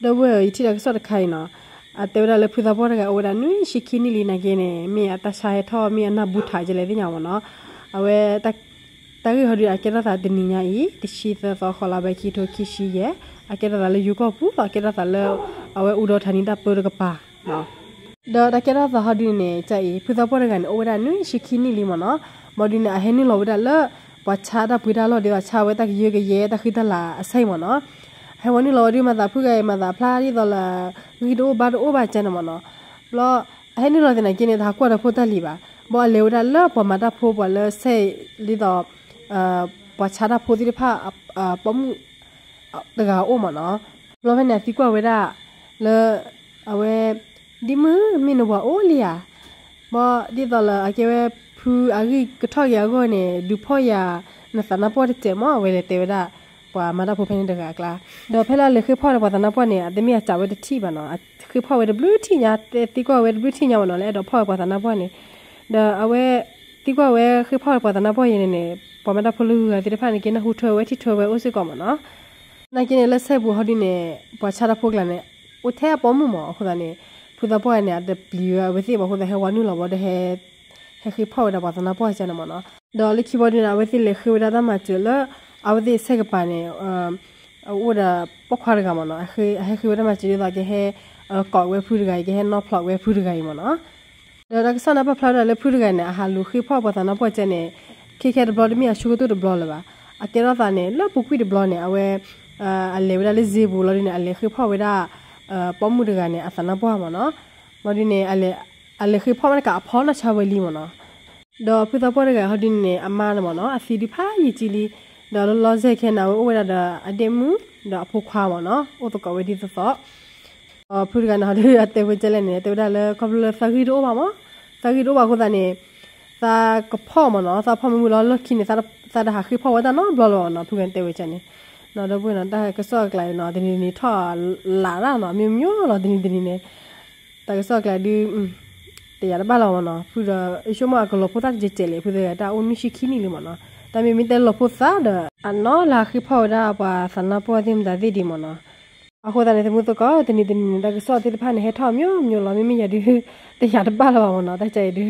ဒီပုၢ်ဝဲၢ်ဧၢ ယထံၣ်တၢ်ကစီၣ်တခါအံၤနီၤ, အတဲဝဲဒၣ်လၢဖုသးပှၢ်တဂၤအိၣ်ဝဲဒၣ်နွံဆံခံနံၣ်လံနာ်က့န့ၣ် မ့ၢ်အတၢ်ဆါဟဲထီၣ် မ့ၢ်အနၢ်ဘူထးကလဲၣ်သ့ၣ်ညါမ့ၢ်နီၤ, အဝဲ တၢ်ဂ့ၢ်ဟီဒုန့ၣ် အကဲထီၣ်သးတနံၤညါအံၤ တဆံသၢသီ ဃီလါဘဲ ခံထိခံဆံယဲၢ်, အကဲထီၣ်သးလၢယိၤကီၢ်ပူၤလီၤ, အကဲထီၣ်သးလၢ အဝဲအူဒီးထါနံၤတၢ်ပၢတကပၤ ဒီးတၢ်ကဲထီၣ်သးဟီဒုန့ၣ် ကအံၤ ဖုသးပှၢ်တဂၤန့ၣ် အိၣ်ဝဲဒၣ်နွံဆံခံနံၣ်လံမ့ၢ်နီၤ, မ်ဒုန့ၣ် အဟဲနုာ်လီၤဝဲဒၣ်လၢ ပှၤဆါတၢ်ပှ့ၤတၢ်လီၢ်ဒ်သိးဆါဝဲတၢ်ကယၢကယဲတၢ်ဃံတၢ်လၤအဆၢအံၤမ့ၢ်နီၤ, အဟဲဝဲနုာ်လီၤဝဲဒုမၤသးဖုဂၤအံၤ မၤသးဖျါဒ်သိးလၢ ဂံၢ်တအိၣ်ဘါတအိၣ်ဘၣ်ကဲန့ၣ်မ့ၢ်နီၤ, ဘျီ အဟဲနုာ်လီၤသနာ်က့န့ၣ် တဟးကွၢ်ဒီးဖိတၢ်လံၤဘၣ်, ဘၣ်အလဲၤဝဲဒၣ်လၢပှၤမၤတၢ်ဖိပှၤလၢဆဲးဒ်သိး ပှၤဆါတၢ်ဖိသ့ၣ်တဖၣ် ပိာ်မုၣ်တဂၤအအိၣ်မ့ၢ်နီၤ, ဘျီဖဲန့ၣ် အသံကွၢ်ဝဲဒၣ် လၢ အဝဲ ဒ်မုၢ်မ့ၢ်နဝၤအိၣ်လံဧါ, ဘၣ်ဒ်သိးလၢအကဲဝဲဖုအဂံၢ်ကထီၣ်က့ၤအဂီၢ်န့ၣ် ဒုးဖီၣ်ယၤ နသးနါပှၢ်တစဲးမ့ၢ် အဝဲလဲၤတဲဝဲဒၣ် ပှၤမၤတၢ်ဖိဖဲန့ၣ်တဂၤအကျါ, ဒီးဖဲလၢအလဲၤဃ့ဖီၣ်ဒီးပှၤသးနါပှၢ်န့ၣ် အတမ့ၢ်အစးဝဲတထံၣ်ဘၣ်နီၤ, ဃ့ဖီၣ်ဝဲတဘျုးထံၣ်ညါ သံကွၢ်ဝဲတဘျုးထံၣ်ညါမ့ၢ်နီၤ လၢအဲၣ်ဒိးဖီၣ်ဝဲပှၤသးနါပှၢ်န့ၣ်, ဒီးအဝဲ သံကွၢ်ဝဲဃ့ဖီၣ်ဝဲပှၤသးနါပှၢ်ယဲန့ၣ်န့ၣ် ပှၤမၤတၢ်ဖိလၢဂုၤဂၤသ့ၣ်တဖၣ်န့ၣ် က့ၤနၢ်ဟူထွဲဝဲထံၣ်ထွဲဝဲအိၣ်စ့ၢ်ကီးမ့ၢ်နီၤ, နာ်က့န့ၣ် လၢဆဲးပူၤဟီဒုန့ၣ် ပှၤဆါတၢ်ဖိကျါန့ၣ် အိၣ်ထဲအပိာ်မုၣ်မ့ၢ် အဃိသတးန့ၣ် ဖုသးပှၢ်န့ၣ် အတပျံၤဝဲအဝဲသ့ၣ်ဘၣ်အဃိသတး ဟဲဝဲနုာ်လီၤဘၣ်ဒီး ဟဲဃ့ဖီၣ်ဝဲဒၣ်ပှၤသးနါပှၢ်ကန့ၣ်မ့ၢ်နီၤ, ဒီးလၢခံဘီဒုန့ၣ် အဝဲသ့ၣ်လဲၤဃ့ဝဲဒၣ်တၢ်မၤစၢၤလၢ အဝဲသ့ၣ်ဆဲးကပၤန့ၣ် အိၣ်ဒီးပိာ်ခွါတဂၤမ့ၢ်နီၤ, အဟဲဃ့ဝဲတၢ်မၤစၢၤဒ်သိးကဟဲ ကိးဝဲဖုတဂၤအံၤ ကဟဲနီၣ်ဖျိးဝဲဖုတဂၤအံၤမ့ၢ်နီၤ, ဒီးတၢ်ကစီၣ်န့ၣ်ပာ်ဖျါဝဲဒၣ်လၢဖုတဂၤန့ၣ် အဟးလူၤဃ့ဖီၣ်ပှၤသးနါပှၢ်ကန့ၣ် ခဲခဲတဘျီတမ့ၢ်အဆိကတၢၢ်တဘျီလၢၤဘၣ်, အကဲထီၣ်သးန့ၣ် လၢပူၤကွံာ်တဘျီန့ၣ် အဝဲ အလဲၤဝဲဒၣ်လၢစ့ပူၤလီၤဒုန့ၣ် အလဲၤဃ့ဖီၣ်ဝဲဒၣ် ပိာ်မုၣ်တဂၤန့ၣ် အသးနါပှၢ်မ့ၢ်နီၤ, ဘီဒုန့ၣ် အလဲၤဃ့ဖီၣ်မ့ၢ်တကးအဖီနီၢ်ဆါဝဲလံမ့ၢ်နီၤ, ဒီးဖုသးပှၢ်တဂၤဟီဒုန့ၣ် အမါန့ၣ်မ့ၢ်နီၤ အသံဒုးဖးယံာ်ကံလံ, ဒီးလီၤလီၤဆဲးဆဲးခဲန့ၣ် အဝဲအိၣ်ဝဲဒၣ်ဒီးအဒဲၣ်မုၣ် ဒီးအဖိခွါမ့ၢ်နီၤ အိၣ်သကိးဝဲဒ်သိးသိး ဖုတဂၤန့ၣ်ဟီဒု အတဲဝဲကဲလဲၣ်န့ၣ် တဲဝဲဒၣ်လၢခီဖျိလၢသးဂံၢ်တအိၣ်ဘၣ်မ့ၢ်, သးဂံၢ်တအိၣ်ဘၣ်အဃိသတးန့ၣ် သးကဖီၣ်မ့ၢ်နီၤ သးဖီၣ်မ့ၢ်မုၢ်လီၤလီၢ်ခံန့ၣ် သးတဟးဃ့ဖီၣ်ဝဲတၢ်နီတဘျီလၢၤဘၣ်နီၤ ဖုဂၤန့ၣ်တဲဝဲကဲန့ၣ်, ဒီပုၢ်ဝဲၢ်နီၤ တၢ်ကစီၣ်အကျါအံၤနီၤ တနံၤတနံၤထီၣ်လးဒၣ်နီၤ မ့ၢ်မ့ၢ်လီၤတနံၤတနံၤန့ၣ် တၢ်ကစီၣ်အကျါဒု တယာ်တဘၣ်လၢၤဘၣ်မ့ၢ်နီၤ ဖုဒီး ယဆိကမိၣ်အကလီၤဖိသၣ်တကဲးကဲးလံ ဖုသဂၤတၢ်အိၣ်နွံဆံခံနံၣ်လံမ့ၢ်နီၤ, တၢ်မ့မ့ၢ်တဲလီၤဖိသၣ်ဒီး အနီၢ်လၢဃ့ဖီၣ်ဝဲဒၣ်ပှၤသးနါပှၢ်သ့ၣ်မတၤသ့ၣ်ဒံးမ့ၢ်နီၤ, အဃိသတးန့ၣ် သမုသကိး တနံၤတနံၤန့ၣ် တၢ်ကစီၣ်သ့ၣ်တဖၣ်န့ၣ် ဟဲထီၣ်မ့ၢ်မ့ၢ်လီၤ မ့မ့ၢ်ယၤဒု တယာ်တဘၣ်လၢၤဘၣ်မ့ၢ်နီၤ တၢ်ကဲအံၤဒု